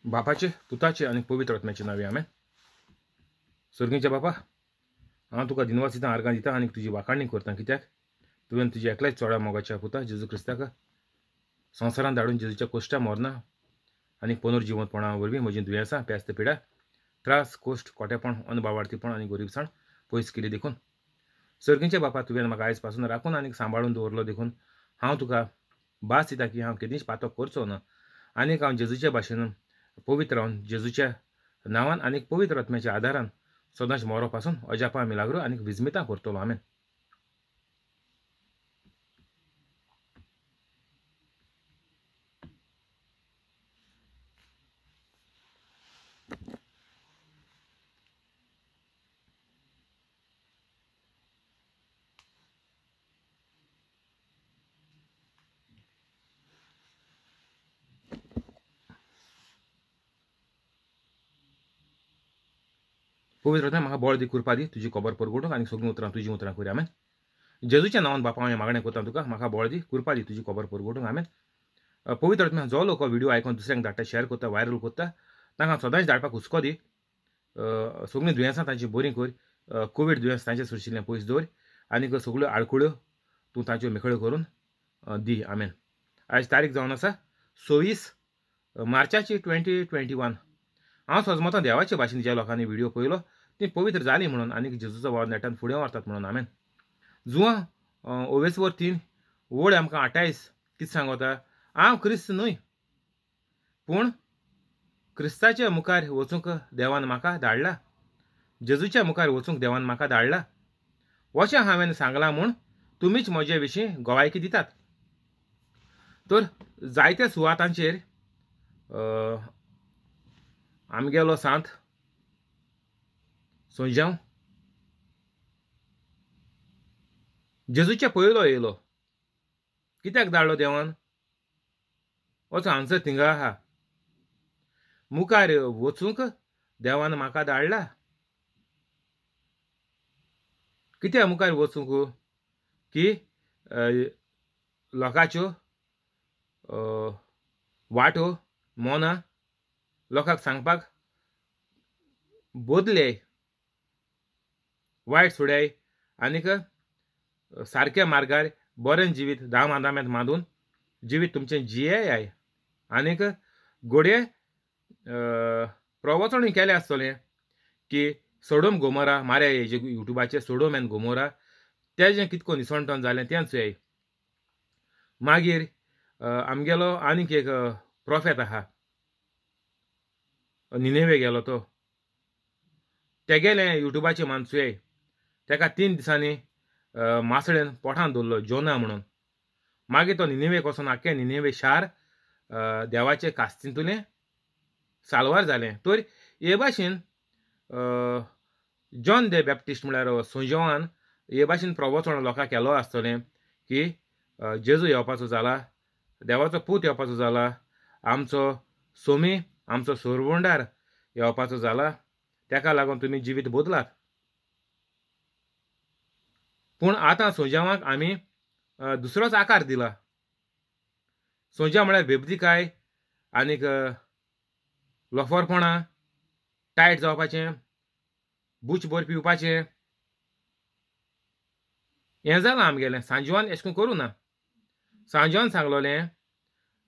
बापाचे पुताचे आनी पवित्र आत्म्याचे नांवे आमेन. स्वर्गीच्या बापा, हांव तुका दिनवास दिता, आर्गां दिता आनी तुजी वाखाणणी करता, कित्याक तुवें तुज्या एकल्याच चोड्या मोगाच्या पुता जेजू क्रिस्ताक संवसारांत धाडून जेजूच्या कोश्टा मरना आनी पुनर्जिवंतपणा वरवीं म्हजीं दुयेंसां, प्यास्त पिडा, त्रास, कोश्ट, कोटेपण, अनबावार्थीपण आनी गोरीबसाण पयस केली देखून. सर्गीच्या बापा, तुवें म्हाका आयज पासून राखून आनी सांबाळून दवरलो देखून हांव तुका भास दिता की हांव केदींच पातक करचो ना आनीक हांव जेजूच्या भाशेन पवित्र रावन जेजूच्या नांवान आनी पवित्र आत्म्याच्या आदारान सदांच मोरो पासून अजापां मिलाग्रो आनी विजमितां करतलो. आमेन. पवित्र आत्म्या म्हाका बळ दी, कृपा दी, तुजी खबर परगटूंक आनी सगळीं उतरां तुजीं उतरां करूया. आमेन. जेजूच्या नांवान बापा हांवें मागणें करता तुका, म्हाका बळ दी, कृपा दी, तुजी खबर परगटूंक. आमेन. पवित्र आत्म्या जो लोक व्हिडिओ आयकून दुसऱ्यांक धाडटा, शेअर करता, व्हायरल करता, तांकां सदांच धाडपाक हुस्को दी. सगळीं दुयेंसां तांची बरीं कर, कोवीड दुयेंस तांचे सुशिल्लें पयस दवर आनी सगळ्यो आडखळ्यो तूं तांच्यो मेकळ्यो करून दी. आमेन. आयज तारीख जावन आसा 26 मार्चाची 2021. हांव सजमतां देवाचे भाशेन ज्या लोकांनी व्हिडिओ पळयलो ती पवित्र जाली म्हणून आनी जेजूचो वावर नेटान फुडें व्हरतात म्हणून. आमेन. जुवां ओवेसवर 3 ओळ आमकां 28 कितें सांगता, हांव क्रिस्त न्हय पूण क्रिस्ताच्या मुखार वचूंक देवान म्हाका धाडला, जेजूच्या मुखार वचूंक देवान म्हाका धाडला, अशें हांवें सांगलां म्हूण तुमीच म्हजे विशीं गवायकी दितात. तर जायत्या सुवातांचेर आमगेलो सांत सोंजांव जेजूच्या पयलो येयलो, कित्याक धाडलो देवान, असो आन्सर थिंगा आहा. मुखार वचूंक देवान म्हाका धाडला. कित्याक मुखार वचूंक? की लोकांच्यो वाटो मोना लोकांक सांगपाक बदले, वायट सोडाय आनीक सारक्या मार्गार बरें जिवीत दाम आदाम्यांत मांदून जिवीत तुमचें जियेयाय. आनीक घडये प्रवचणूय केलें आसतलें की सोडोम गोमोरा मारे जे युट्यूबाचेर सोडोम एन्ड गोमोरा तेजें कितको निसणटण जालें तेंच चोयाय. मागीर आमगेलो आनीक एक प्रोफेत आहा, निनेवे गेलो तो, तेगेलें युट्यूबाचेर मानसुयाय, तेका 3 दिसांनी मासळेन पोटान दवरलो जोना म्हणून. मागीर तो निनेवेक वचोन आख्खें निनेवे शार देवाचे कास्तींतुलें साल्वार जालें. तर हे भाशेन जॉन the Baptist म्हळ्यार सोंजवान हे भाशेन प्रवचन लोकांक केलो आसतलें की जेजू येवपाचो जाला, देवाचो पूत येवपाचो जाला, आमचो सोमी, आमचो सोरवंडार येवपाचो जाला, तेका लागून तुमी जिवीत बदलात. पूण आतां सोंजावांक आमी दुसरोच आकार दिला. सोंजा म्हळ्यार बेबदीकाय आनीक लोफरपणां, टायट जावपाचें, बूच भर पिवपाचें, हें जालां आमगेलें. सांजवान एशें करून करूं ना. सांजवान सांगलोलें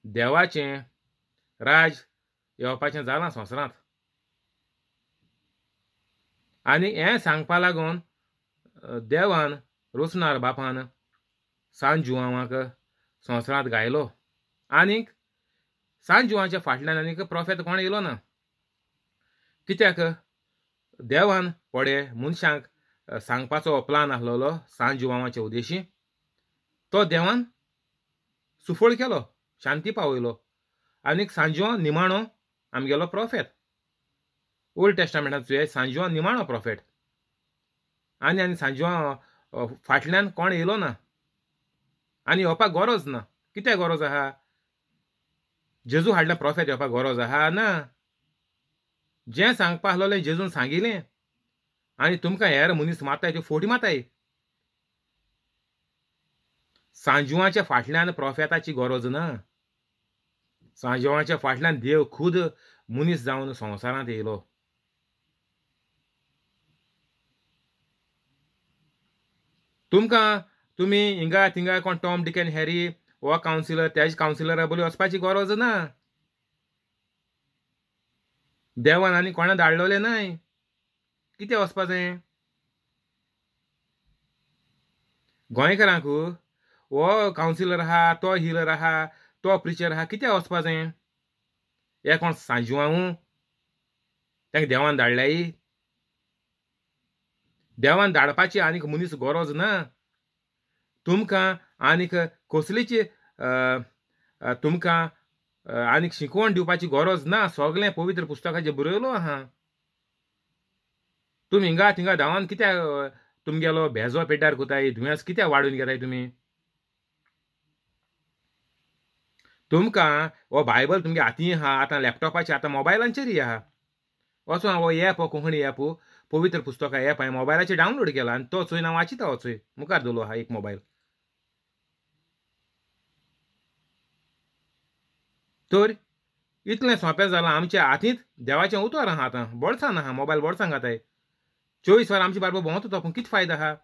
देवाचें राज येवपाचें जालां संवसारांत आनी हें सांगपा लागून देवान रोसणार बापान सान जुवांक संवसारांत घायलो. आनीक सान जुवांच्या फाटल्यान आनीक प्रोफेत कोण येयलो ना, कित्याक देवान पडे मनशांक सांगपाचो प्लान आसलेलो सान जुवांचे उद्देशी, तो देवान सुफळ केलो, शांती पावयलो. आनीक सांजुआ निमाणो आमगेलो प्रोफेत, ओल्ड टेस्टामेंटांत चोयाय सांजुआ निमाणो प्रोफेट. आनी आनी सांजुआ फाटल्यान कोण येयलो ना आनी येवपाक गरज ना. कित्याक गरज आहा? जेजू हाडल्या प्रोफेत येवपाक गरज आहा ना. जें सांगपा आसलोलें जेजून सांगिलें आनी तुमकां हेर मनीस मारताय त्यो फोटी मारताय. सांजुआच्या फाटल्यान प्रोफेताची गरज ना. सांजेवाच्या फाटल्यान देव खुद मनीस जावन संवसारांत येयलो. तुमकां तुमी हिंगा थिंगा कोण टॉम डिक एंड हॅरी हो कावन्सिलर त्याच कावन्सिलरा बोली वचपाची गरज ना. देवान आनी कोणा धाडलोलें न्हय, कितें वचपाचें? गोंयकारांक हो कावन्सिलर आहा, तो हिलर आहा, तो प्रिचर आहा, कितें वचपाचें? हे कोण सांजुआंव तांकां देवान धाडल्याय? देवान धाडपाची आनीक मनीस गरज ना. तुमकां आनीक कसलीच तुमकां आनीक शिकवण दिवपाची गरज ना. सगळें पवित्र पुस्तकाचेर बरयलो आहा. तुमी हिंगा थिंगा धांवन कित्याक तुमगेलो भेजो पेड्ड्यार कोताय, दुयेंस कित्याक वाडून घेताय तुमी? तुमकां हो बायबल तुमगे हातीं आहा, आतां लॅपटॉपाचेर, आतां मोबायलांचेरय आहा. वचून हो एप, हो कोंकणी एप, पवित्र पुस्तकां एप हांवें मोबायलाचेर डावनलोड केला आनी तो चोय हांव वाचिता. हो चोय मुखार दवरलो आहा एक मोबायल. तर इतलें सोंपें जालां आमच्या हातींत देवाचें उतर आहा. आतां बोल्सान आहा मोबायल, बोल्सान घाताय 24 वरां आमचे बारबर भोंवता तो, पूण कितें फायदो आहा?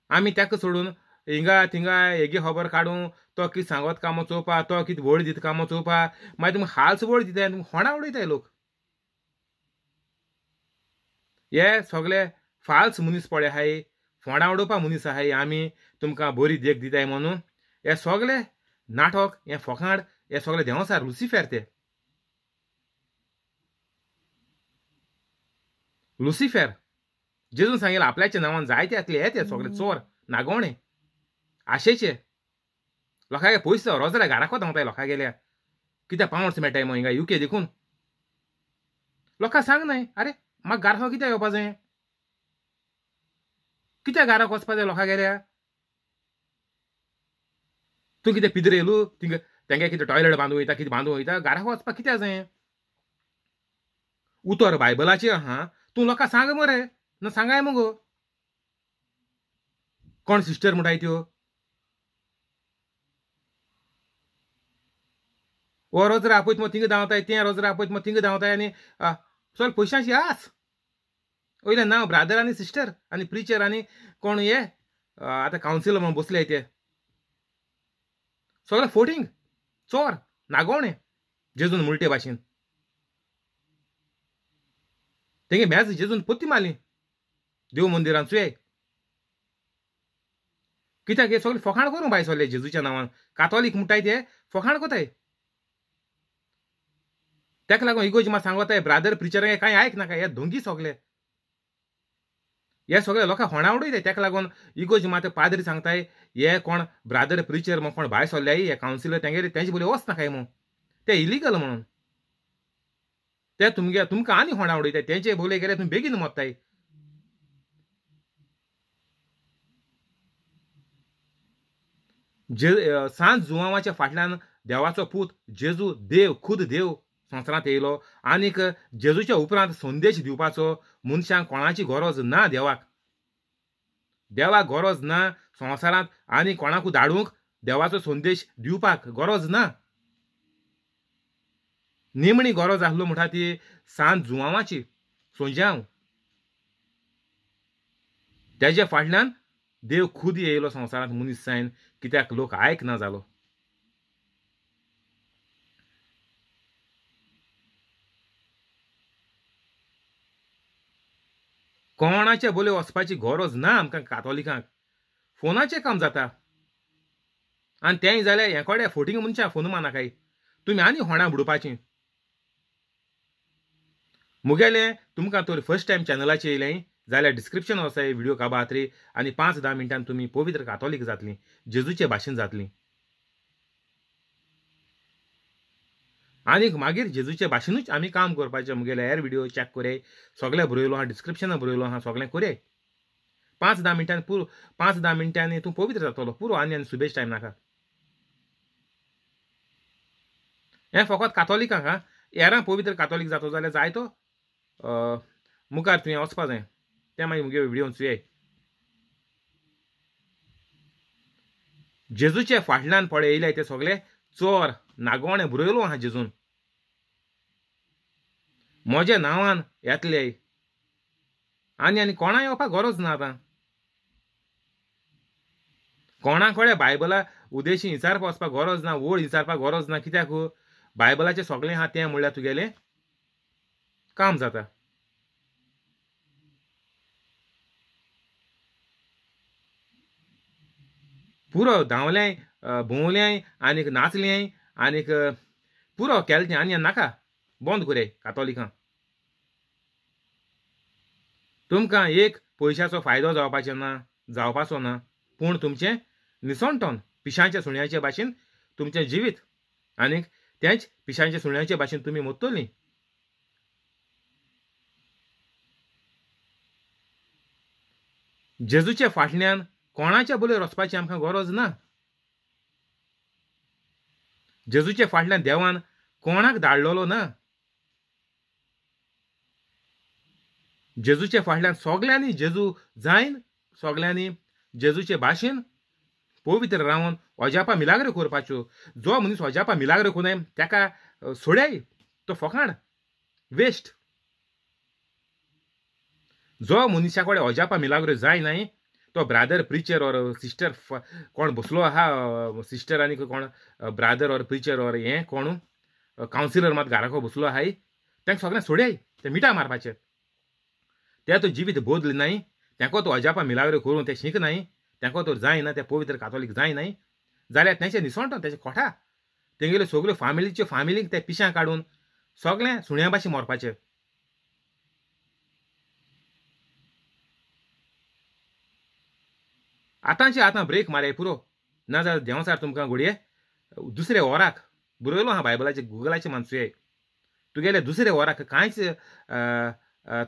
आमी ताका सोडून हिंगा थिंगा हेगे खबर काडूं, तो कितें सांगत कामां चोवपा, तो कितें वळ दिता कामां चोवपा, मागीर तुमकां हाल्स वळ दिताय, तुमकां होणां उडयताय लोक. हे सगळे फाल्स मनीस पळय आहाय, फोंडां उडोवपा मनीस आहाय. आमी तुमकां बरी देख दिताय म्हणून हे सगळे नाटक, हे फोकाण, हे सगळे देंवचार लुसिफेर. ते लुसिफेर जेजून सांगिल्लें आपल्याच्या नांवान जायते येतले, हे ते सगळे चोर नागोवणे आशेचे लोकांगे पयशे रोजल्या घराको धांवताय लोकां गेल्या कित्याक पावंड्स मेळटाय मग हिंगा युके देखून. लोकांक सांग न्हय, आरे म्हाका घराको कित्याक येवपाचें, कित्याक घराक वचपाचें लोकां गेल्या? तूं कितें पिदर येयलो थिंगा तेंगे कितें टॉयलेट बांदूं वयता, कितें बांदूं वयता, घराक वचपाक कित्याक जाय? उतर बायबलाचें आहा, तूं लोकांक सांग मरे, ना सांगाय मगो. कोण सिस्टर म्हणटाय त्यो? हो रोजरा आपयत मग थिंगा धांवताय, तें रोजरा आपयत मग थिंगा धांवताय आनी चल पयशांची आस. वयलें नांव ब्रादर आनी सिस्टर आनी प्रिचर आनी कोण हे आतां कावन्सिलर म्हणून बसले ते सगळे फोटिंग चोर नागोवणे जेजून मुलटे भाशेन. तेंगे मॅच जेजून पोती मारली देव मंदिरान चुये. कित्याक हे सगळे फोखाण करूं बाय सगळे जेजूच्या नांवान कातोलीक म्हणटाय ते फोखाण कोताय. ताका लागून इगोर्ज मात सांगताय ब्रादर प्रिचर कांय आयक नाका, हे धोंगी सगळे, हे सगळे लोकांक होणा उडयताय. ताका लागून इगोर्ज मात पाद्री सांगताय हे कोण ब्रादर प्रिचर मग कोण भायर सरल्याय हे कावन्सिलर तेंगेले तेंचे बोले वच नाकाय म्हणून, ते इलिगल म्हणून. ते तुमगे तुमकां आनी होणा उडयताय, तेंचे बोले गेले तुमी बेगीन मोत्ताय. जे सांत जुवांवाच्या फाटल्यान देवाचो पूत जेजू देव खुद देव संवसारांत येयलो आनीक जेजूच्या उपरांत संदेश दिवपाचो मनशांक कोणाची गरज ना. देवाक देवाक गरज ना संवसारांत आनी कोणाकू धाडूंक देवाचो संदेश दिवपाक गरज ना. निमणी गरज आसलो म्हणटा ती सांत जुवांवाची सोंज्यांव. तेज्या फाटल्यान देव खुद येयलो संवसारांत मनीस जायन, कित्याक लोक आयकना जालो. कोणाच्या बोले वचपाची गरज ना आमकां कातोलिकांक. फोनाचें काम जाता आनी तेंय जाल्यार हे कडेन फोटींग मनशां फोन मानाकाय तुमी आनी होणां बुडोवपाचीं. मुगेलें तुमकां तर फर्स्ट टायम चॅनलाचेर येयलें जाल्यार डिस्क्रिप्शन आसा व्हिडिओ काबात रे आनी 5-10 मिनटान तुमी पवित्र कातोलीक जातलीं, जेजूचे भाशेन जातलीं आनीक मागीर जेजूचे भाशेनूच आमी काम करपाचें. मुगेले हेर व्हिडिओ चॅक कोरय, सगळें बरयलो आहा, डिस्क्रिप्शनां बरयलो आहा, सगळें कोरय. 5-10 मिनटांनी पुरो, 5-10 मिनटांनी तूं पवित्र जातलो पुरो, आनी आनी सुबेज टायम नाका. हें फकत कातोलिकांक हा, हेरां पवित्र कातोलीक जातो जाल्यार जायतो मुखार तुवें वचपा जाय, तें मागीर मुगे व्हिडिओ चुयाय. जेजूचे फाटल्यान पळय येयले ते सगळे चोर नागोणे बरयलो आहा जेजून. म्हज्या नांवान येतले आनी आनी कोणा येवपाक गरज ना. आतां कोणा कडेन बायबला उदेशी विचारपा वचपाक गरज ना, ओळ विचारपाक गरज ना. कित्याक बायबलाचें सगळें आहा तें म्हणल्यार तुगेलें काम जाता. पुरो धांवलें भोंवलें आनीक नाचलें आनीक पुरो केलें तें आनी नाका बंद करे कातोलिकां. तुमकां एक पयशाचो फायदो जावपाचो ना, जावपाचो ना, पूण तुमचें निसणटन पिशांच्या सुण्याचे भाशेन तुमचें जिवीत आनीक तेंच पिशांच्या सुण्याचे भाशेन तुमी मोत्तलीं. जेजूच्या फाटल्यान कोणाच्या बोलयर वचपाची आमकां गरज ना. जेजूच्या फाटल्यान देवान कोणाक धाडलेलो ना. जेजूच्या फाटल्यान सगल्यांनी जेजू जायन, सगल्यांनी जेजूचे भाशेन पवित्र रावन अजापा मिलाग्रो करपाच्यो. जो मनीस अजापा मिलाग्रो कोनाय ताका सोड्याय, तो फकाण वेस्ट. जो मनशा कडेन अजापा मिलाग्रो जायनाय तो ब्रादर प्रिचर ऑर सिस्टर कोण बसलो आहा, सिस्टर आनी कोण ब्रादर ऑर प्रिचर ऑर हें कोण कावन्सिलर मात घराको बसलो आहाय, तांकां सगळें सोड्याय, ते मिठा मारपाचें. ते तो जिवीत बदल नाय, तांकां तो अजापा मिलाग्रो करून ते शिकनाय, तांकां तो जायना, ते पवित्र कातोलीक जायनाय जाल्यार तेंचे निसणटो तेचे खोटा तेंगेल्यो सगल्यो फामिलीच्यो फामिलीक ते पिशां काडून सगळें सुण्या भाशेन मरपाचें. आतांचे आतां ब्रेक मारय पुरो, ना जाल्यार देंवचार तुमकां घडये दुसऱ्या वराक बरयलो आहा बायबलाचे गुगलाचे मानसुये तुगेले दुसऱ्या वराक कांयच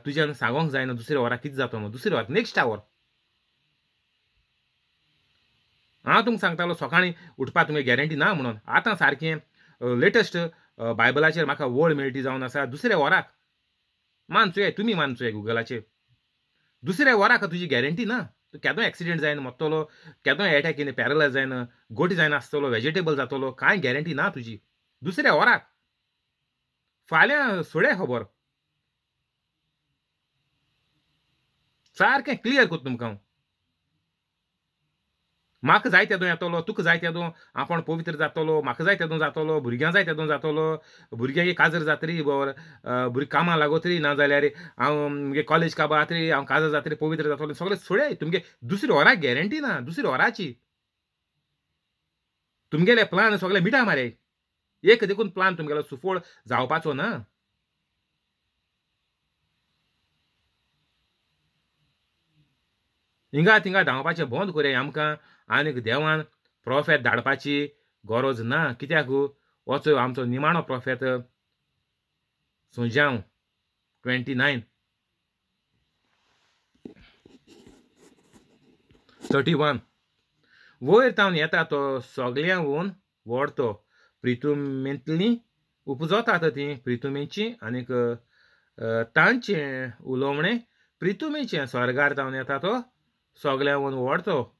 तुज्यान सांगोंक जायना. दुसऱ्या वराक कितें जाता म्हूण, दुसऱ्या वराक नेक्स्ट our. हांव तुमकां सांगतालो सकाळीं उठपाक तुमगे गॅरंटी ना म्हणून. आतां सारकें लेटस्ट बायबलाचेर म्हाका वळ मेळटी जावन आसा. दुसऱ्या वराक मानचोय तुमी, मानचोय गुगलाचेर दुसऱ्या वराक तुजी गॅरंटी ना. तूं केदो एक्सिडेंट जायन मरतलो, केदो एटॅक येवन पॅरलायज जायन, गोटी जायना आसतलो, वेजिटेबल जातलो, कांय गॅरंटी ना तुजी दुसऱ्या वराक. फाल्यां सोड्या खबर सारकें क्लियर करता तुमकां हांव. म्हाका जाय तेदो येतलो, तुका जाय तेदो आपूण पवित्र जातलो, म्हाका जाय तेदो जातलो, भुरग्यां जाय तेदो जातलो, भुरग्यांक काजर जातरी, भुरगीं कामां लागतरी, ना जाल्यार हांव मुगे कॉलेज काबार जातरी, हांव काजर जातरी पवित्र जातलो, सगळें सोड्याय. तुमगे दुसरी वराक गॅरंटी ना, दुसरी वराची तुमगेले प्लान सगळे मिठा मारे. एक देखून प्लान तुमगेलो सुफळ जावपाचो ना. हिंगा थिंगा धांवपाचें बंद करया आमकां. आनीक देवान प्रोफेत धाडपाची गरज ना. कित्याक वचो आमचो निमाणो प्रोफेत सुजांव 29:31 वयर तावन येता तो सगळ्यांवून व्हड तो प्रितुमेंतली उपजतात ती प्रितुमेची आनीक तांचें उलोवणें प्रितुमेचें. स्वर्गार तावन येता तो सगळ्यांवून व्हड तो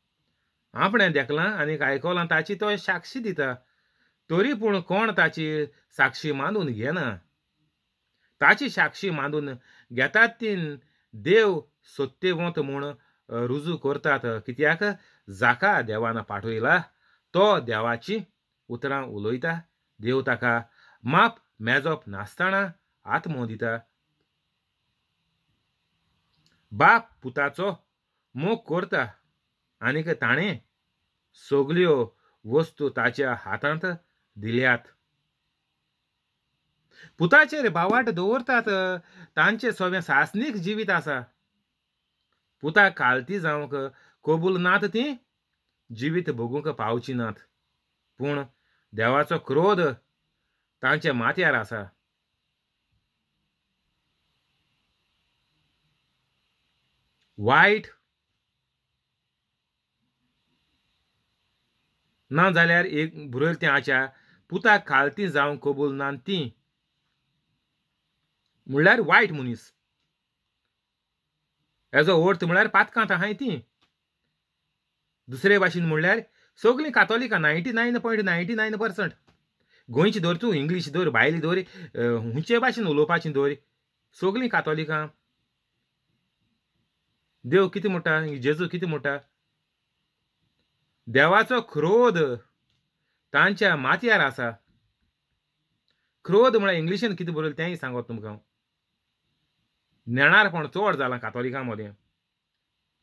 आपणें देखलां आनीक आयकलां ताची तो साक्षी दिता, तरी पूण कोण ताची साक्षी मानून घेना. ताची साक्षी मानून घेतात ती देव सत्यवंत म्हूण रुजू करतात. कित्याक जाका देवान पाठयला तो देवाची उतरां उलयता, देव ताका माप मेजप नासतना आत्मो दिता. बाप पुताचो मोग करता आनीक ताणें सगल्यो वस्तू ताच्या हातांत दिल्यात. पुताचेर बावाट दवरतात तांचें सगळें सासणीक जिवीत आसा. पुताक खालती जावंक कबूल नात ती जिवीत भोगूंक पावची नात, पूण देवाचो क्रोध तांच्या माथ्यार आसा. वायट ना जाल्यार एक बरयल तें आच्या पुताक खालती जावंक कबूल ना ती म्हणल्यार वायट मनीस. हेजो अर्थ म्हणल्यार पातकांत आहाय ती. दुसरे भाशेन म्हणल्यार सगळीं कातोलिकां 99.99%. गोंयची दवर तूं, इंग्लीश दवर, भायली दवर, हुंचे भाशेन उलोवपाची दवर, सगळीं कातोलिकां. देव कितें म्हणटा, जेजू कितें म्हणटा, देवाचो क्रोध तांच्या माथ्यार आसा. क्रोध म्हळ्यार इंग्लिशीन कितें बरयलें तेंय सांगत तुमकां. नेणारपण चड जालां कातोलिकां मदें.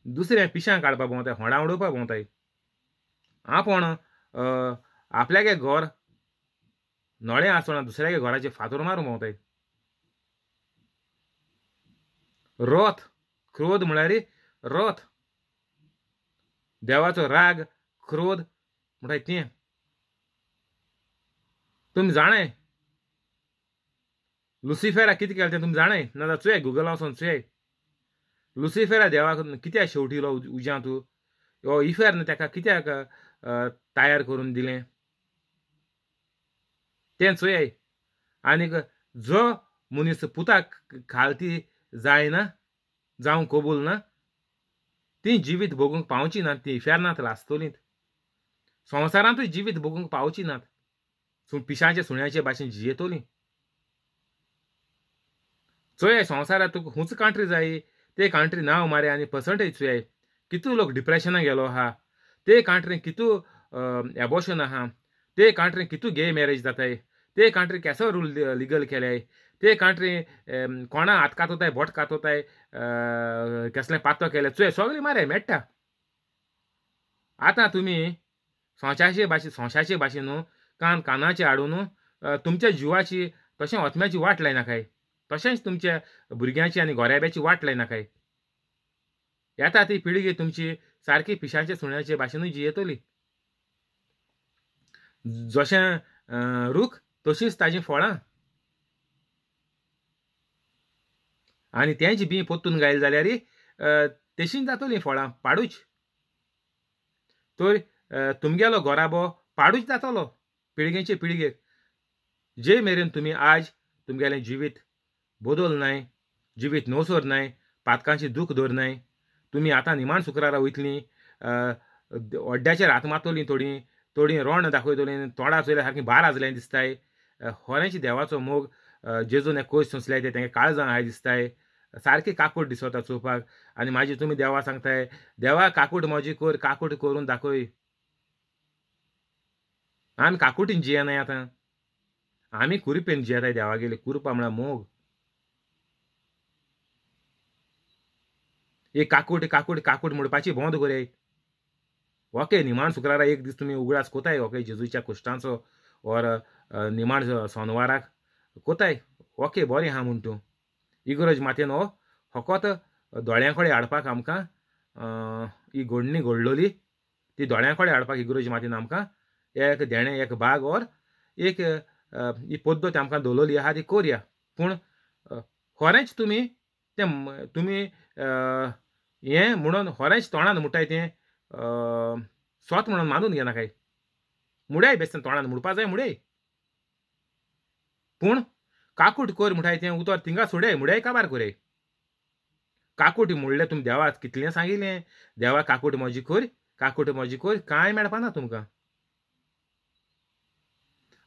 दुसऱ्या पिशां काडपा भोंवताय, होंडा उडोवपा भोंवताय. आपूण आपल्यागे घर नळे आसतना दुसऱ्यागे घराचे फातर मारून भोंवताय. रथ, क्रोध म्हळ्यार रथ, देवाचो राग क्रोध म्हणटाय तें. तुमी जाणाय लुसिफेरा कितें केलें तें तुमी जाणाय, नाजाल्यार चोयाय गुगला वचोन चोयाय. लुसिफेरा देवाक कित्याक शेवटिलो उज्यांत, हो इफेर्न ताका कित्याक तयार करून दिलें तें चोयाय. आनीक जो मनीस पुताक खालती जायना, जावंक कबूल ना, ती जिवीत भोगूंक पावची नात, ती इफेर्नांत लासतलीं, संवसारांतूय जिवीत भोगूंक पावची नात, पिशांचे सुण्याचे भाशेन जियेतलीं. चोयाय संवसारांत तुका खूंच कंट्री जाय ते कंट्री नांव मारे आनी पर्संटेज चोयाय कितू लोक डिप्रेशनाक गेलो आहा, ते कंट्रीन कितू एबॉर्शन आहा, ते कंट्रीन कितू गे मॅरेज जाताय, ते कंट्री केसो रूल लिगल केल्याय, ते कंट्री कोणा हात कातोताय, बोट कातोताय, केसलें पातो केलें, चोय सगळें मारे मेळटा. आतां तुमी सोंशाचे भाशेन, सोंशाचे भाशेन न्हू कान कानाचे हाडून तुमच्या जिवाची तशें आत्म्याची वाट लायनाकाय, तशेंच तुमच्या भुरग्यांची आनी गोऱ्याब्याची वाट लायनाकाय. येता ती पिळगी तुमची सारकी पिशांचे सुण्याचे भाशेनूय जियेतली. जशें रूख तशींच ताजीं फळां, आनी तेंच बी पोत्तून घायलें जाल्यार तशींच जातलीं फळां, पाडूच. तर तुमगेलो गोराबो पाडूच जातलो पिळगेचे पिळगेक. जे मेरेन तुमी आज तुमगेलें जिवीत बदल नाय, जिवीत नोसर नाय, पातकांची दूख दवरनाय, तुमी आतां निमाण शुक्रारा वयतलीं, अड्ड्याचेर हात मारतलीं, थोडीं थोडीं रोण दाखयतलीं, तोंडा चोयल्यार सारकीं बार आजलें दिसताय. खरेंच देवाचो मोग जेजून कोश सोंसल्याय ते तेंगे काळजां आहाय दिसताय, सारकी काकूट दिसता चोवपाक. आनी मागीर तुमी देवा सांगताय, देवा काकूट म्हजी कर, काकूट करून दाखय. आमी काकुटीन जियेनाय आतां, आमी कुरपेन जियेताय देवागेली. कुरपा म्हळ्यार मोग. एक काकूट काकूट काकूट म्हणपाची बंद करयाय. ओके, निमाण शुक्रारा एक दीस तुमी उगडास कोताय, ओके, जेजूच्या कुश्टांचो ओर निमाण सोनवाराक कोताय, ओके बरें आहा म्हूण तूं. इगर्ज मातेन हो फकत दोळ्यां कडेन हाडपाक आमकां ही घडणी घडलोली ती दोळ्यां कडेन हाडपाक इगर्ज मातेन आमकां एक देणें, एक भाग ओर एक ही पद्दत आमकां दवरलेली आहा ती करया. पूण खरेंच तुमी तें तुमी हें म्हणून खरेंच तोंडान म्हणटाय तें स्वत म्हणून मानून घेनाकाय. मुड्याय बेश्टें तोंडान म्हणपा जाय मुड्याय, पूण काकूट कर म्हणटाय तें उतर थिंगा सोडय, मुड्याय काबार करय. काकूट म्हणलें तुमी देवाक कितलें सांगिल्लें, देवा काकूट म्हजी कर, काकूट म्हजी कर, कांय मेळपाना तुमकां.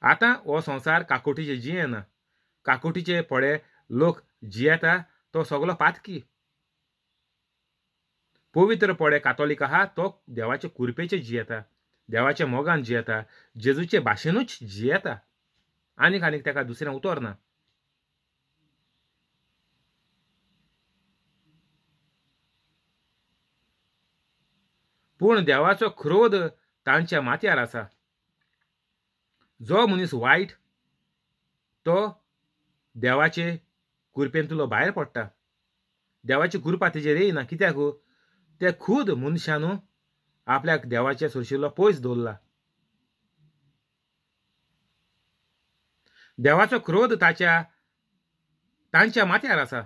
आतां हो संवसार काकुटीचे जियेना, काकुटीचे पळे लोक जियेता तो सगलो पातकी. पवित्र पळे कातोलीक आहा तो देवाचे कुरपेचे जियेता, देवाच्या मोगान जियेता, जेजूचे भाशेनूच जियेता, आनीक आनीक ताका दुसरें उतर ना. पूण देवाचो क्रोध तांच्या माथ्यार आसा. जो मनीस वायट तो देवाचे कुरपेंतलो भायर पडटा, देवाची कृपा तेजेर येयना. कित्याक ते खूद मनशान आपल्याक देवाचे सुरशिल्लो पयस दवरला. देवाचो क्रोध ताच्या तांच्या माथ्यार आसा.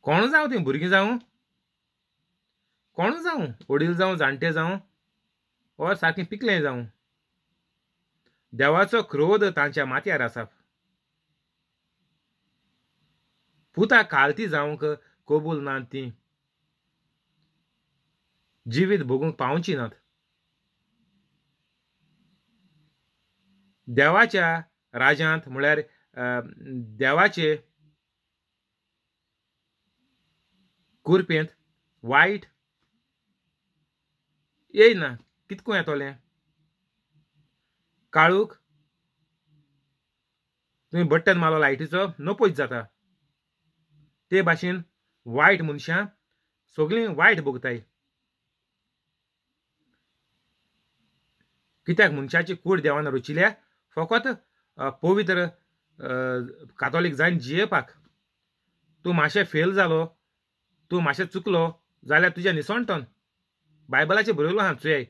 कोण जावं तीं, भुरगीं जावं, कोण जावं, वडील जावं, जाणटे जावं, ओर सारकें पिकलें जावं, देवाचो क्रोध तांच्या माथ्यार आसा. पुता खालती जावंक कबूल ना, ती जिवीत भोगूंक पावची नात. देवाच्या राजांत म्हळ्यार देवाचे कुरपेंत वायट येयना. कितको येतोलें काळूक तुमी बट्टन मारलो लायटीचो नपोयत जाता. ते भाशेन वायट मनशां सगळीं वायट भोगताय. कित्याक मनशाची कूड देवान रचिल्या फकत पवित्र कातोलीक जावन जियेवपाक. तूं मातशें फेल जालो, तूं मातशें चुकलो जाल्यार तुजें निसणटन. बायबलाचेर बरयलो आहा चोय,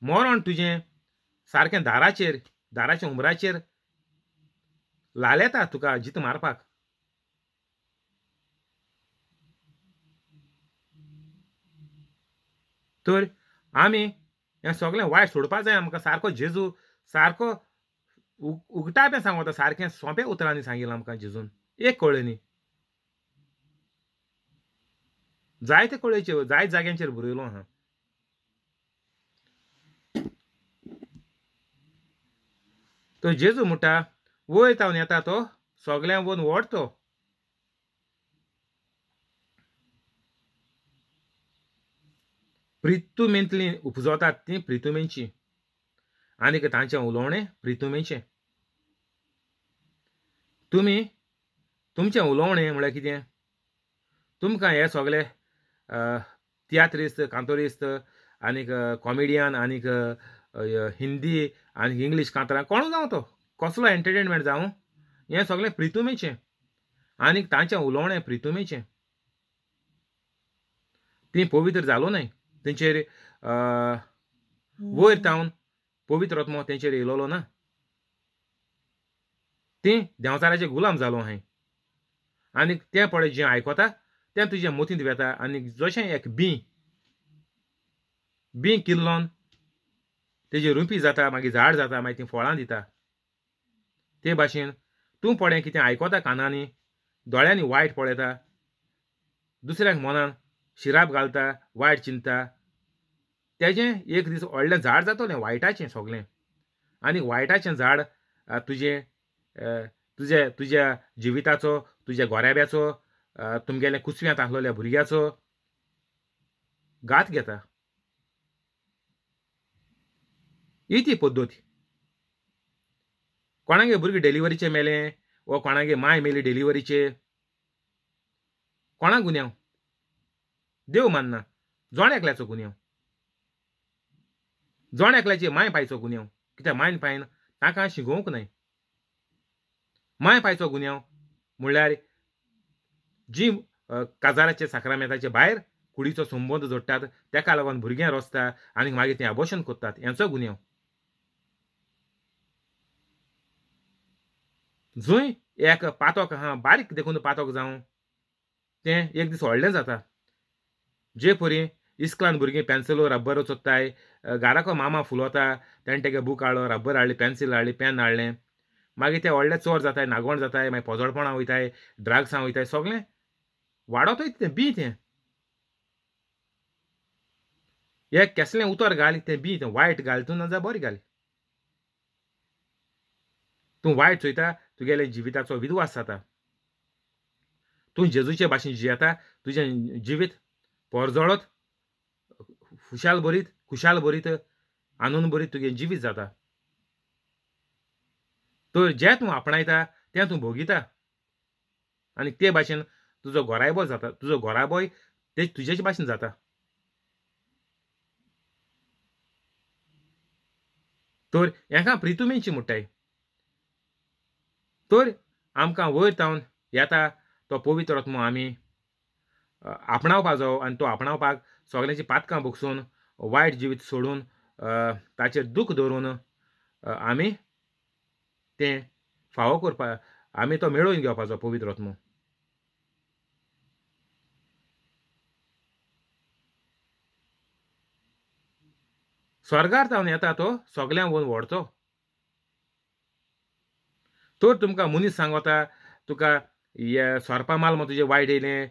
मरण तुजें सारकें दाराचेर, दाराच्या उमराचेर लालेता तुका जीत मारपाक. तर आमी हें सगळें वायट सोडपाक जाय. आमकां सारको जेजू सारको उगटापें सांगता, सारकें सोंपें उतरांनी सांगिलां आमकां जेजून. एक कळ्ळें न्ही, जायते कळ्ळेचेर जायत जाग्यांचेर बरयलो आहा. तर जेजू म्हणटा वयर तावन येता तो सगळ्यां वयर व्हड तो. प्रितुमेंतली उपजोतात ती प्रितुमेंची आनी तांचें उलोवणें प्रितुमेचें. तुमी तुमचें उलोवणें म्हळ्यार कितें? तुमकां हे सगळे तियात्रिस्त, कांतोरिस्त आनीक कॉमेडियन आनीक हिंदी आनी इंग्लीश कांतरां कोण जावं तो कसलो एंटरटेनमेंट जावं, हें सगळें प्रितुमेचें आनीक तांचें उलोवणें प्रितुमेचें. तीं पवित्र जालो न्हय, तेंचेर वयर तावन पवित्र आत्मो तेंचेर येयलोलो ना. तीं देंवचाराचे गुलाम जालो हांवें. आनीक तें पळय जें आयकता तें तुजें मतींत वेता. आनी जशें एक बीं बीं किल्लोन तेजी रुपी जाता, मागीर झाड जाता, मागीर तीं फळां दिता. ते भाशेन तूं पळय कितें आयकता कानांनी, दोळ्यांनी वायट पळयता, दुसऱ्यांक मनान शिराप घालता, वायट चिंता, तेजें एक दीस व्हडलें झाड जातलें वायटाचें सगळें. आनी वायटाचें झाड तुजें तुजे तुज्या जिविताचो, तुज्या गोऱ्याब्याचो, तुमगेल्या कुसव्यांत आसलेल्या भुरग्याचो घात घेता. ही ती पद्दत. कोणागे भुरगीं डिलिव्हरीचे मेलें वा कोणागे माय मेली डिलिव्हरीचे, कोणा गुन्यांव देव मानना. जण एकल्याचो गुन्यांव, जण एकल्याची माय पायचो गुन्यांव. कित्याक मायन पायन ताका शिकोवंक न्हय. माय पायचो गुन्यांव म्हणल्यार जी काजाराचे साक्रामेंताचे भायर कुडीचो संबंद जोडटात तेका लागून भुरगें रोसता आनी मागीर तें अबोर्शन करतात, हेंचो गुन्यांव. जंय एक पातक आहा बारीक देखून पातक जावं तें एक दीस व्हडलें जाता. जे परी इस्कलान भुरगीं पेन्सिलो रब्बरो चोत्ताय, घराको मामा फुलोता, तेणें तेगे बूक हाडलो, रब्बर हाडली, पेन्सील हाडली, पेन हाडलें, मागीर ते व्हडले चोर जाताय, नागवण जाताय, मागीर पोजोडपणां वयताय, ड्रग्सां वयताय, सगळें वाडोतय तें बी तें. एक केसलें उतर घाल तें बी तें वायट घाल तूं, ना बरें घाल. तूं वायट चोयता तुगेले जिविताचो विद्वास जाता. तूं जेजूचे भाशेन जियेता, तुजें जिवीत पोरजोळत, खुशाल बरीत, खुशाल बरीत, आनंद बरीत तुगें जिवीत जाता. तर जें तूं आपणायता तें तूं भोगिता आनी ते भाशेन तुजो गोरायबो जाता, तुजो गोराबोय ते तुजेच भाशेन जाता. तर हेका प्रितुमेची म्हणटाय. तर आमकां वयर तावन येता तो पवित्र आत्मो आमी आपणावपा जावो आनी तो आपणावपाक सगळ्यांची पातकां भोगसून, वायट जिवीत सोडून, ताचेर दूख दवरून आमी तें फावो करपाक, आमी तो मेळोवन घेवपाचो पवित्र आत्मो. स्वर्गार तावन येता तो सगळ्यांक वयर व्हरचो. तर तुमकां मनीस सांगता तुका सोरपा माल म्हण तुजें वायट येयलें,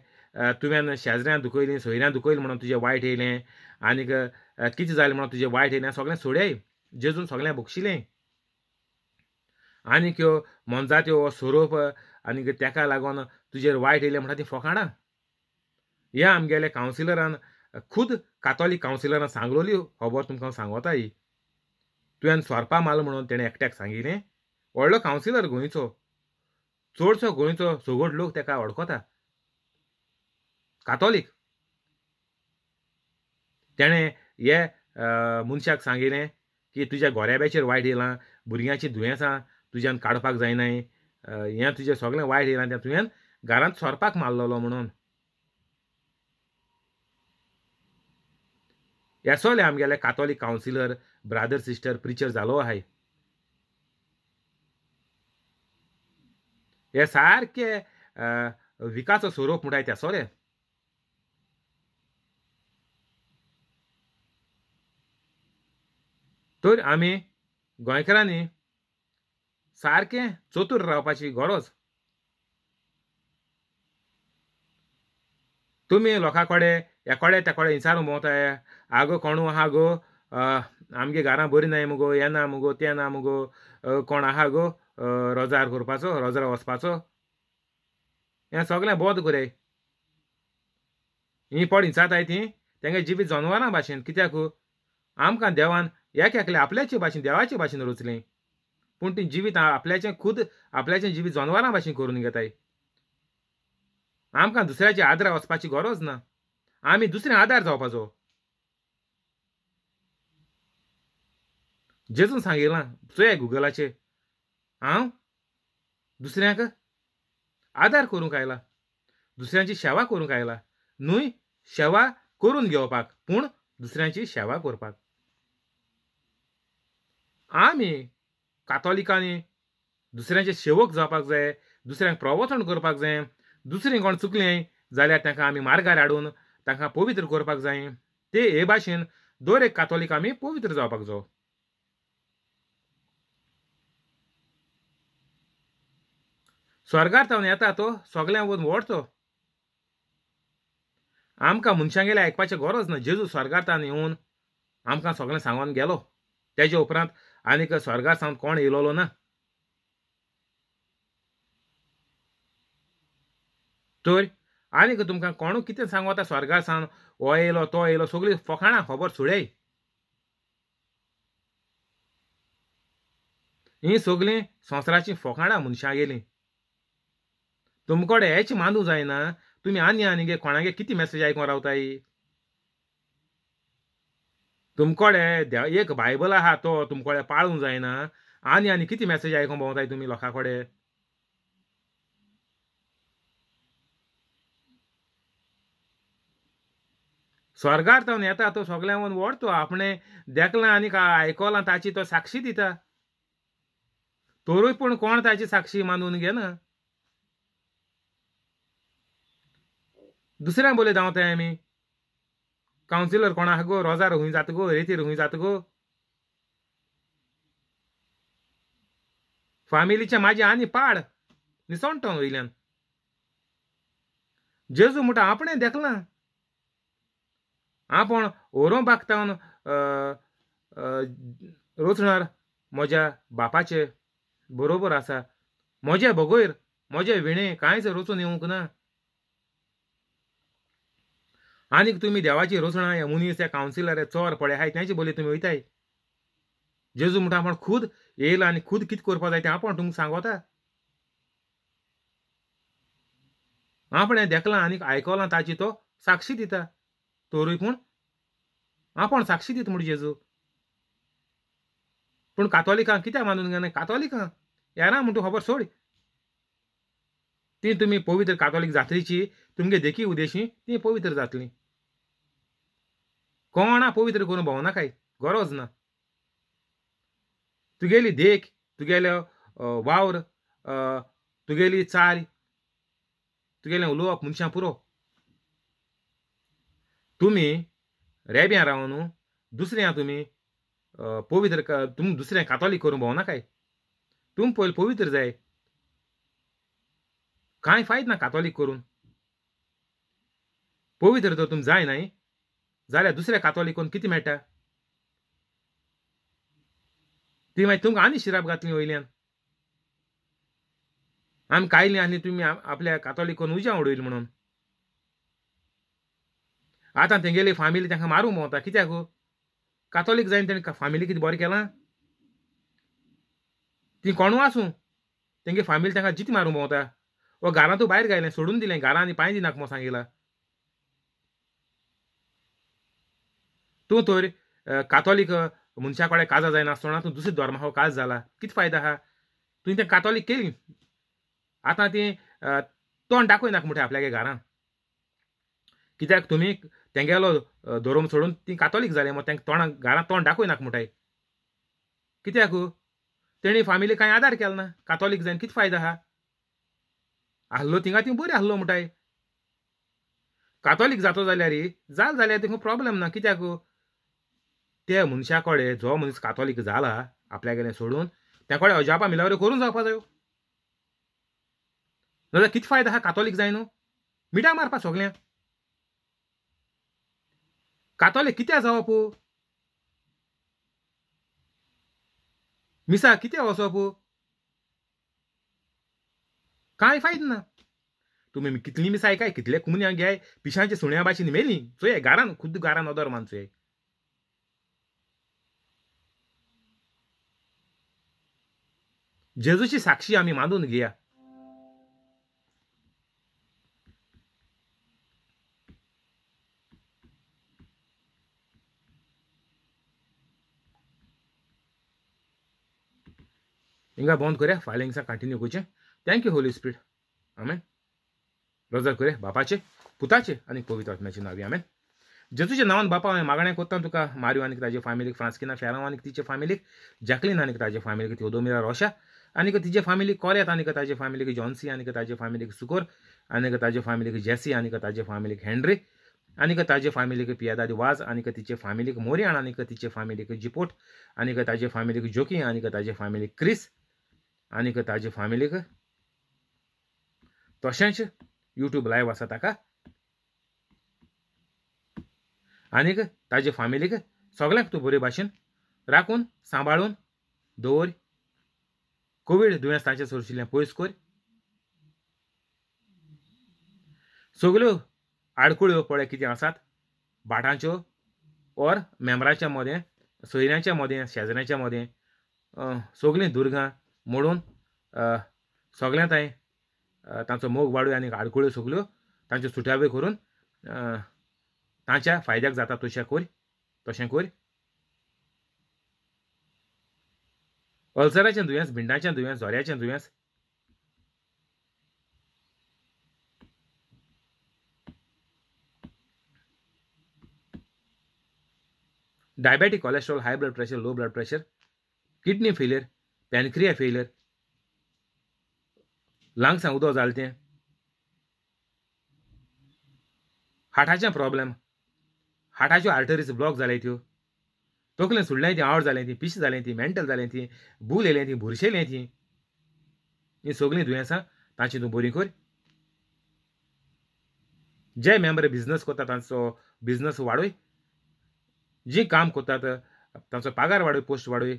तुवें शेजऱ्यान दुखयलीं, सोयऱ्यान दुखयलें म्हणून तुजें वायट येयलें, आनीक कितें जालें म्हणून तुजें वायट येयलें, सगळें सोडय. जेजून सगळें बक्षिलें. आनीक ह्यो मोनजात्यो हो सोरोप आनीक तेका लागून तुजेर वायट येयलें म्हणटा ती फोकाणां. ह्या आमगेल्या कावन्सिलरान खुद कातोलीक कावन्सिलरान सांगलोली खबर तुमकां हांव सांगोता ही. तुवें सोरपा मारलो म्हणून तेणें एकट्याक सांगिलें. व्हडलो कावन्सिलर गोंयचो, चडसो गोंयचो सगळो लोक तेका वळखता, कातोलीक. तेणें हे मनशाक सांगिलें की तुज्या गोऱ्याब्याचेर वायट येयलां, भुरग्यांची दुयेंसां तुज्यान काडपाक जायनाय, हें तुजें सगळें वायट येयलां तें तुवें घरांत सोरपाक मारलेलो म्हणून. हे सगळे आमगेले Catholic counsellor brother sister preacher जालो आहाय. हे सारके विकाचो सोरोप म्हणटाय ते सोले. तर आमी गोंयकारांनी सारकें चतूर रावपाची गरज. तुमी लोकां कडेन एकोडे तेकोडे विचारून भोंवताय, आगो कोणू आहा गो, आमगे घरां बरी नाय मुगो, हें ना मुगो, तें ना मुगो, कोण आहा गो रोजार करपाचो, रोजार वचपाचो, हें सगळें बंद कराय. हीं पड विचारताय ती तेंगे जिवीत जनवरां भाशेन. कित्याक आमकां देवान एक एकले आपल्याचे भाशेन देवाचे भाशेन रचलें, पूण ती जिवीत आपल्याचें खुद आपल्याचें जिवीत जनवरां भाशेन करून घेताय. आमकां दुसऱ्याच्या आदारा वचपाची गरज ना, आमी दुसऱ्या आदार जावपाचो. जेजून सांगिलां चोया गुगलाचेर, हांव दुसऱ्यांक आदार करूंक आयला, दुसऱ्यांची सेवा करूंक आयला, न्हय सेवा करून घेवपाक पूण दुसऱ्यांची सेवा करपाक. आमी कातोलिकांनी दुसऱ्यांचे सेवक जावपाक जाय, दुसऱ्यांक प्रवचन करपाक जाय, दुसरीं कोण चुकलें जाल्यार तांकां आमी मार्गार हाडून तांकां पवित्र करपाक जाय. ते हे भाशेन दर एक कातोलीक आमी पवित्र जावपाक जाय. स्वर्गार तावन येता तो सगळ्यां वचून व्हडतो. आमकां मनशांगेलें आयकपाचें गरज ना. जेजू स्वर्गार तावन येवन आमकां सगळें सांगून गेलो, तेजे उपरांत आनीक स्वर्गार सावन कोण येयलोलो ना. तर आनीक तुमकां कोणू कितें सांगता स्वर्गार सावन हो येयलो तो येयलो, सगळीं फकाणां खबर सुडय. हीं सगळीं संवसाराचीं फकाणां मनशां गेलीं. तुमकडे हेच मानूं जायना, तुमी आनी आनी कोणागे कितें मॅसेज आयकून रावताय. तुमकडे एक बायबल आहा तो तुमकडे पाळूंक जायना, आनी आनी कितें मॅसेज आयकून भोंवताय तुमी लोकां कडेन. स्वर्गार तावन येता तो सगळ्यांक व्हडतो, आपणें देखलां आनी आयकलां ताची तो साक्षी दिता, तरूय पूण कोण ताची साक्षी मानून घेना. दुसऱ्या बोले धांवताय आमी, कावन्सिलर कोण आहा गो, रोजार खूंय जाता गो, रेतीर खूंय जाता गो, फामिलीचे म्हाजे आनी पाड निसणटो वयल्यान. जेजू म्हणटा आपणें देखलां, आपूण ओरों बागतावन रोचणार म्हज्या बापाचे बरोबर आसा, म्हजे बगैर म्हजे विणे कांयच रचून येवंक ना. आनीक तुमी देवाची रचणा हे मनीस हे कावन्सिलर हे चोर पळय आहाय तेंचे बोले तुमी वयताय. जेजू म्हणटा आपूण खुद येयला आनी खुद कितें करपाक जाय तें आपूण तुमकां सांगोता. आपणें देखलां आनी आयकलां ताची तो साक्षी दिता, तरूय पूण आपूण साक्षी दिता म्हूण जेजू. पूण कातोलिकां कित्याक मानून घेना? कातोलिकां येना म्हण तूं खबर सोड, ती तुमी पवित्र कातोलीक जात्रेची तुमगे देखी उदेशी ती पवित्र जातली. कोणा पवित्र करून भोंवनाकाय, गरज ना. तुगेली देख, तुगेलो वावर, तुगेली चाल, तुगेलें उलोवप मनशां पुरो. तुमी रेब्यां रावन दुसऱ्या तुमी पवित्र तुमी दुसऱ्या कातोलीक करून भोंवनाकाय. तुमी पयलीं पवित्र जाय, कांय फायद ना कातोलीक करून. पवित्र तर तुमी जाय न्हय जाल्यार दुसऱ्या कातोलीक करून कितें मेळटा? ती मागीर तुमकां आनी शिराप घातली वयल्यान. आमी कायली आसली तुमी आपल्या कातोलिकोन उज्या उडयली म्हणून. आतां तेंगेली फामिली तांकां मारूंक भोंवता. कित्याक? कातोलीक जायन तेणें फामिली कितें बरें केलां? ती कोणू आसूं तेंगे फामिली तांकां जिती मारूंक भोंवता. वा घरांतू भायर घायलें, सोडून दिलें, घरां आनी पांय दिनाक म्हूण सांगिला. तूं तर कातोलीक मनशा कडेन काजार जायनासतना तूं दुसरे धर्मा काज जाला, कितें फायदो आहा? तुवें तें कातोलीक केली, आतां ती तोंड दाखयनाका म्हणटा आपल्यागे घरां. कित्याक तुमी तेंगेलो धर्म सोडून ती कातोलीक जाले, मग तेंका तोंडाक घरां तोंड दाखयनाका म्हणटाय. कित्याक? तेणी फामिली कांय आदार केलो ना. कातोलीक जायन कितें फायदो आहा? आहलो थिंगा ती बरी आहलो म्हणटाय. कातोलीक जातो जाल्यार जाल जाल्यार तुका प्रोब्लेम ना. कित्याक? ते मनशा कडेन जो मनीस कातोलीक जाला आपल्यागेलें सोडून त्या कडेन अजापा मिलावऱ्यो करून जावपा जायो. नाजाल्यार कितें फायदो आहा कातोलीक जाय न्हू? मिठां मारपा सगळ्यांक. कातोलीक कित्याक जावप? मिसा कित्याक वचप? कांय फायदो ना. तुमी कितली मिसाय काय कितले कुमन्या घेय पिशांच्या सुण्या भाशेन मेली चोय घरान, खुद्द घरान नदर मान चोय. जेजूची साक्षी आमी मानून घेया. हिंगा बंद करया, फाल्यां हिंगसा कंटिन्यू करचें. Thank you Holy Spirit. आमेन. रोजार करया बापाचे, पुताचे आनी पवित्र आत्म्याचे नांवी. आमेन. जेजूच्या नांवान बापा हांवें मागणें करता तुका, मारियो आनी ताजे फामिलीक, फ्रांस्किना फेरांव आनी तिचे फामिलीक, जॅकलीन आनी ताजे फामिलीक, थियोदोमिरा रोशा आनी तिजे फामिलीक, कोऱ्यात आनी ताजे फामिलीक, जॉन्सी आनी ताजे फामिलीक, सुकोर आनी ताजे फामिलीक, जेसी आनी ताजे फामिलीक, हेनरी आनी ताजे फामिलीक, पियादादी वाज आनी तिचे फामिलीक, मोरियाण आनी तिचे फामिलीक, जिपोट आनी ताजे फामिलीक, जोकी आनी ताजे फामिलीक, क्रिस आनी ताजे फामिलीक, तशेंच यूट्यूब लायव आसा ताका आनीक ताजे फामिलीक सगळ्यांक तूं बरे भाशेन राखून सांबाळून दवर. कोवीड दुयेंस तांचे सरशिल्लें पयस कर. सगल्यो आडकुळ्यो पळय कितें आसात भाटांच्यो ओर मेंबराच्या मदें, सोयऱ्यांच्या मदें, शेजऱ्यांच्या मदें, सगळीं दुर्गां मोडून सगळ्यां तांय तांचो मोग वाडूय आनी आडकुळ्यो सगल्यो तांच्यो सुटाव्यो करून तांच्या फायद्याक जाता तशें कर, तशें कर. अल्सराचें दुयेंस, भिंडाचें दुयेंस, झोऱ्याचें दुयेंस, diabetic, cholesterol, high blood pressure, low blood pressure, kidney failure, pancreas failure, लंग्सां उदक जालें तें, हार्टाचें प्रॉब्लेम, हार्टाच्यो आर्टरीज ब्लॉक जाले त्यो, तकलें सुडलें ती, आवड जालें ती, पिश जालें ती, मेंटल जालें ती, भूल येयलें ती, बुरशेलें ती, हीं सगळीं दुयेंसां तांची तूं बरी कर. जे मेंबर बिजनस करता तांचो बिजनस वाडय, जी काम करतात तांचो पगार वाडय, पोस्ट वाडय,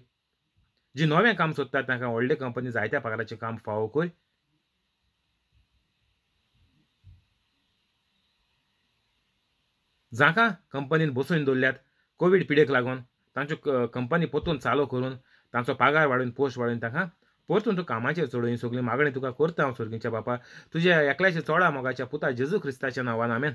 जी नवें काम सोदतात तांकां व्हडले कंपनी जायत्या पगाराचें काम फावो कर. जांकां कंपनीन बसोवन दवरल्यात कोवीड पिडेक लागून तांच्यो कंपनी परतून चालू करून तांचो पगार वाडोवन पोस्ट वाडोवन तांकां परतून तूं कामाचेर चडोवन सगळीं मागणी तुका करता हांव सर्गीच्या बापा, तुज्या एकल्याच्या चोडा मोगाच्या पुता जेजू क्रिस्ताच्या नांवान. आमेन.